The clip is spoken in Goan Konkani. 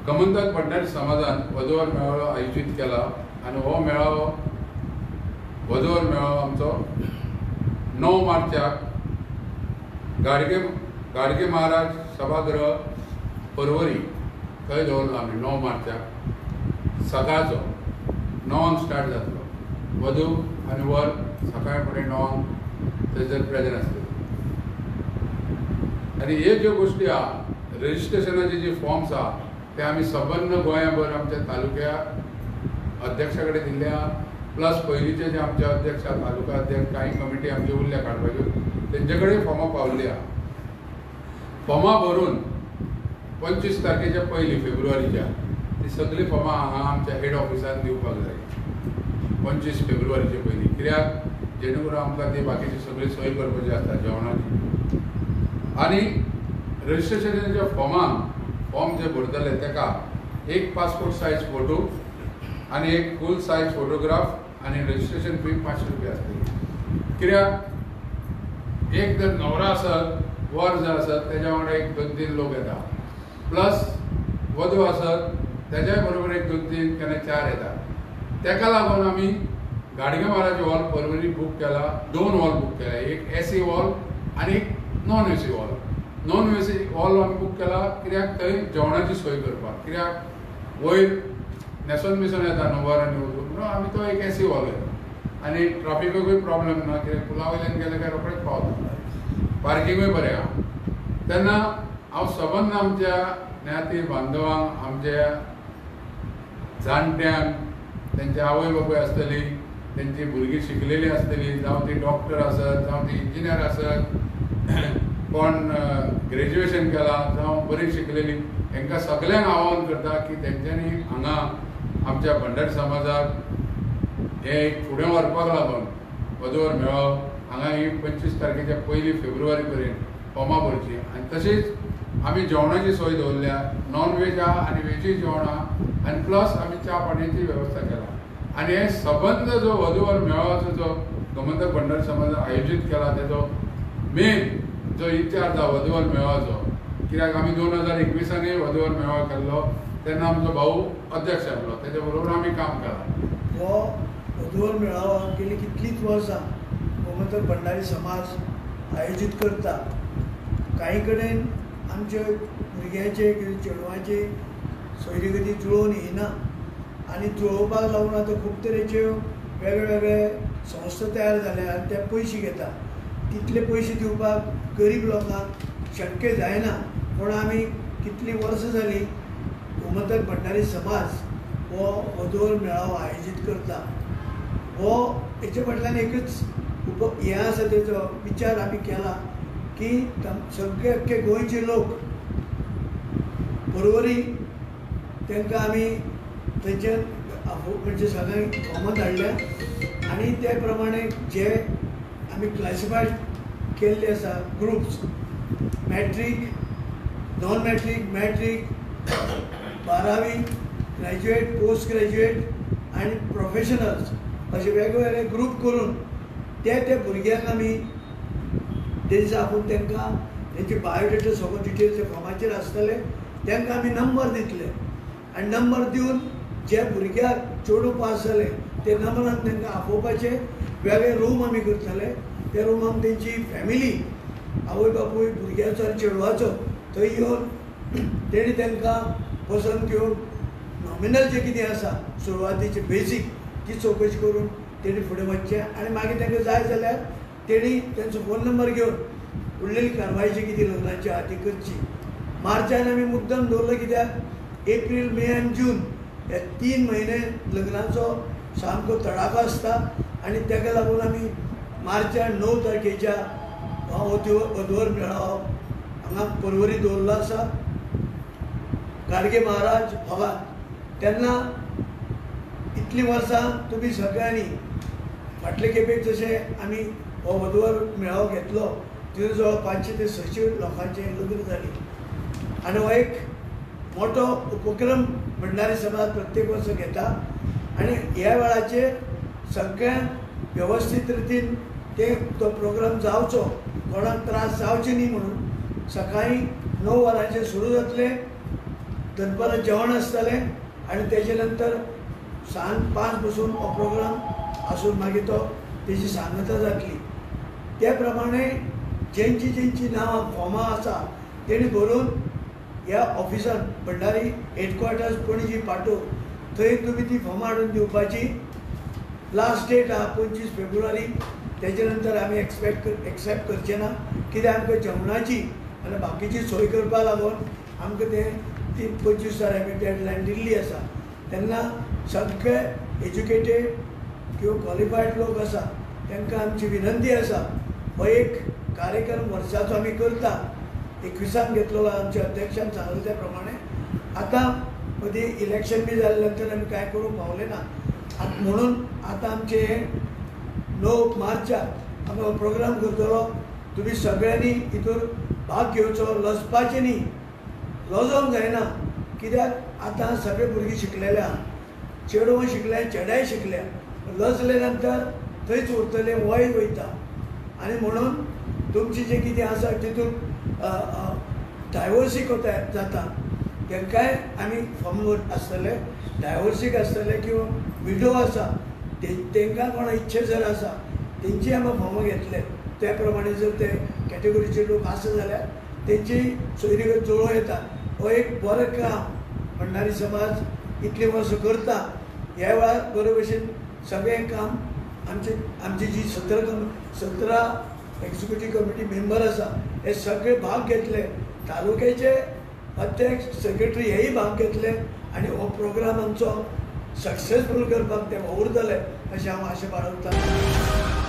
गोमंतक भंडारी समाजान वधूवर मेळावो आयोजीत केला आनी हो मेळावो वधूवर मेळावो आमचो 9 मार्चाक गाडगे गाडगे महाराज सभागृह पर्वरी थंय दवरलो आमी. 9 मार्चाक सकाळचो 9 स्टार्ट जातलो. वधू आनी वर सकाळ फुडें 9 थंयसर प्रेजंट आसतले. आनी हे ज्यो गोश्टी आहा रजिस्ट्रेशनाचे जे फॉर्म्स आहा ते आमी सबंद गोंयाभर आमच्या तालुक्या अध्यक्षा कडेन दिल्ले आहा. प्लस पयलींचे जे आमचे अध्यक्ष आहा तालुका अध्यक्ष कांय कमिटी आमच्यो उरल्या काडपाच्यो तेंचे कडेन फॉर्मां पावल्ली आहा. फॉर्मां भरून 25 तारखेच्या पयलीं फेब्रुवारीच्या ती सगळीं फॉर्मां हांगा आमच्या हेड ऑफिसान दिवपाक जाय 25 फेब्रुवारीचे पयलीं. कित्याक जेणे करून आमकां ती बाकीची सगळी सोय करपाची आसता जेवणाची. आनी रजिस्ट्रेशनाच्या फॉर्मांक फॉर्म जे भरतले तेका एक पासपोर्ट सायज फोटो आनी एक फूल सायज फोटोग्राफ आनी रजिस्ट्रेशन फी 500 रुपया आसतली. कित्याक एक जर न्हवरो आसत वर जर आसत तेज्या वांगडा 1 2 3 लोक येता, प्लस वधू आसत तेज्या बरोबर 1 2 3 केन्ना 4 येता. तेका लागून आमी गाडगे महाराज हॉल पर्वरी बूक केला. 2 हॉल बूक केला, एक एसी हॉल आनी एक non AC hall. Non AC hall आमी बूक केला कित्याक थंय जेवणाची सोय करपाक. कित्याक वयर न्हेसोन बिसोन येता न्हवर आनी वधू म्हणून आमी तो एक एसी हॉल येता आनी ट्राफिकाकूय प्रॉब्लम ना कित्याक पुला वयल्यान गेले काय रोखडेच पावता. पार्किंगूय बरें आहा. तेन्ना हांव सबंद आमच्या ज्ञाती बांधवांक आमच्या जाणट्यांक तेंचे आवय बापूय आसतली, तेंची भुरगीं शिकलेली आसतली, जावं ती डॉक्टर आसत जावं ती इंजिनियर आसत, कोण ग्रेज्युएशन केलां जावं बरी शिकलेली, हेंकां सगल्यांक आव्हान करता की तेंच्यांनी हांगा आमच्या भंडारी समाजाक हे एक फुडें व्हरपाक लागून वधूवर मेळावो हांगा ही 25 तारखेच्या पयलीं फेब्रुवारी पर्यंत फॉर्मां भरचीं. आनी तशीच आमी जेवणाची सोय दवरल्या, नॉन वेज आहा आनी वेजूय जेवण आहा आनी प्लस आमी च्या पाणयाची वेवस्था केला. आनी हे सबंद जो वधूवर मेळावाचो जो गोमंतक भंडारी समाजान आयोजीत केला तेजो मेन जो इन्चार्ज आहा वधूवर मेळावाचो, कित्याक आमी 2021 वधूवर मेळावो केल्लो तेन्ना आमचो भाऊ अध्यक्ष आसलो, तेच्या बरोबर आमी काम केलां. हो वधूवर मेळावो गेली कितलींच वर्सां गोमंतक भंडारी समाज आयोजीत करता. कांय कडेन आमचे भुरग्यांचे किंवा चेडवांचे सोयरीगती जुळोवन येना आनी जुळोवपाक लागून आतां खूब तरेच्यो वेगळे वेगळे संस्था तयार जाल्या आनी ते पयशे घेता. तितले पयशे दिवपाक गरीब लोकांक शक्य जायना. पूण आमी कितलीं वर्सां जालीं गोमंतक भंडारी समाज हो वधूवर मेळावो आयोजीत करता. हो हेचे फाटल्यान एकच हें आसा तेजो विचार आमी केला की सगळे अख्खे गोंयचे लोक पर्वरी तांकां आमी थंयच्यान म्हणजे सगळ्यांक फॉर्मां धाडल्या आनी ते प्रमाणे जे आमी क्लासिफायड केल्ले आसा groups, matric, non matric, matric, 12वी, graduate, post graduate आनी प्रोफेशनल्स अशे वेगवेगळे ग्रूप करून ते ते भुरग्यांक आमी ते दिसा आपूण तांकां तेंचे बायोडेटा सगळो डिटेल्स फॉर्माचेर आसतले, तांकां आमी नंबर दितले आनी नंबर दिवन जे भुरग्याक चेडूं पास जाले ते नंबरान तांकां आपोवपाचे. वेगळे रूम आमी करतले, त्या रुमान तेंची फॅमिली आवय बापूय भुरग्याचो आनी चेडवाचो थंय येवन तेणी तांकां पसंत घेवन नॉमिनल जें कितें आसा सुरवातीचे बेजीक ती चवकशी करून तेणी फुडें वचचें आनी मागीर तांकां जाय जाल्यार तेणी तेंचो फोन नंबर घेवन उरलेली कारवाय जी कितें लग्नाची आहा ती करची. मार्चान आमी मुद्दम दवरलो कित्याक एप्रील, मे आनी जून हे 3 म्हयने लग्नाचो सामको तडाखो आसता आनी ताका लागून आमी मार्चान 9 तारखेच्या वधूवर मेळावो हांगा पर्वरी दवरलो आसा गाडगे महाराज हॉलांत. तेन्ना इतलीं वर्सां तुमी सगळ्यांनी फाटले खेपेक जशें आमी हो वधूवर मेळावो घेतलो तितून जवळ 500 ते 600 लोकांचें लग्न जालीं आनी हो एक मोठो उपक्रम भंडारी समाज प्रत्येक वर्सा घेता आनी ह्या वेळाचेर सगळ्यांक वेवस्थीत रितीन ते तो प्रोग्राम जावचो, कोणाक त्रास जावचे न्ही म्हणून सकाळीं 9 वरांचेर सुरू जातलें. दनपारां जेवण आसतलें आनी तेजे नंतर सांज 5 बसून हो प्रोग्राम आसून मागीर तो तेजी सांगता जातली. त्या प्रमाणे जेंची जेंची नांवां फॉर्मां आसा तेणी भरून ह्या ऑफिसान भंडारी हेडक्वॉर्टर्स पणजी पाटो थंय तुमी ती फॉर्मां हाडून दिवपाची. लास्ट डेट आहा 25 फेब्रुवारी. तेजे नंतर आमी एक्सेप्ट करचे ना, कित्याक आमकां जेवणाची आनी बाकीची सोय करपा लागून आमकां ते ती 25 तारीख आमी डेडलायन दिल्ली आसा. तेन्ना सगळे एज्युकेटेड किंवा क्वॉलिफायड लोक आसा तांकां आमची विनंती आसा, हो एक कार्यक्रम वर्साचो आमी करता. 21 घेतलेलो आमच्या अध्यक्षान सांगलें त्या प्रमाणे आतां मदीं इलेक्शन बी जाले नंतर आमी कांय करूंक पावले ना, म्हणून आतां आमचें हें 9 मार्चाक आमी हो प्रोग्राम करतलो. तुमी सगळ्यांनी हितून भाग घेवचो, लजपाचें न्ही, लजोंक जायना, कित्याक आतां सगळे भुरगीं शिकलेले आहा, चेडवां शिकल्या, चेड्याय शिकल्या. लजले नंतर थंयच उरतले, वय वयता. आनी म्हणून तुमची जें कितें आसा तितून डायवर्सीक जाता, तांकांय आमी फॉर्म आसतले, डायवर्सीक आसतले किंवा विडो आसा तांकां कोणा इच्छा जर आसा तेंची आमी फॉर्मां घेतले. त्या प्रमाणे जर ते कॅटेगरीचे लोक आसा जाल्यार तेंची सोयरीगत जुळोवं येता. हो एक बरें काम भंडारी समाज इतलीं वर्सां करता. ह्या वेळार बरे भशेन सगळें काम आमचे आमची जी 17 एक्झिक्युटीव कमिटी मेंबर आसा हे सगळे भाग घेतले. तालुक्याचे अध्यक्ष सेक्रेटरी हेय भाग घेतले आनी हो प्रोग्राम आमचो सक्सेसफूल करपाक ते वावुरतले अशें हांव आशा बाळगतां.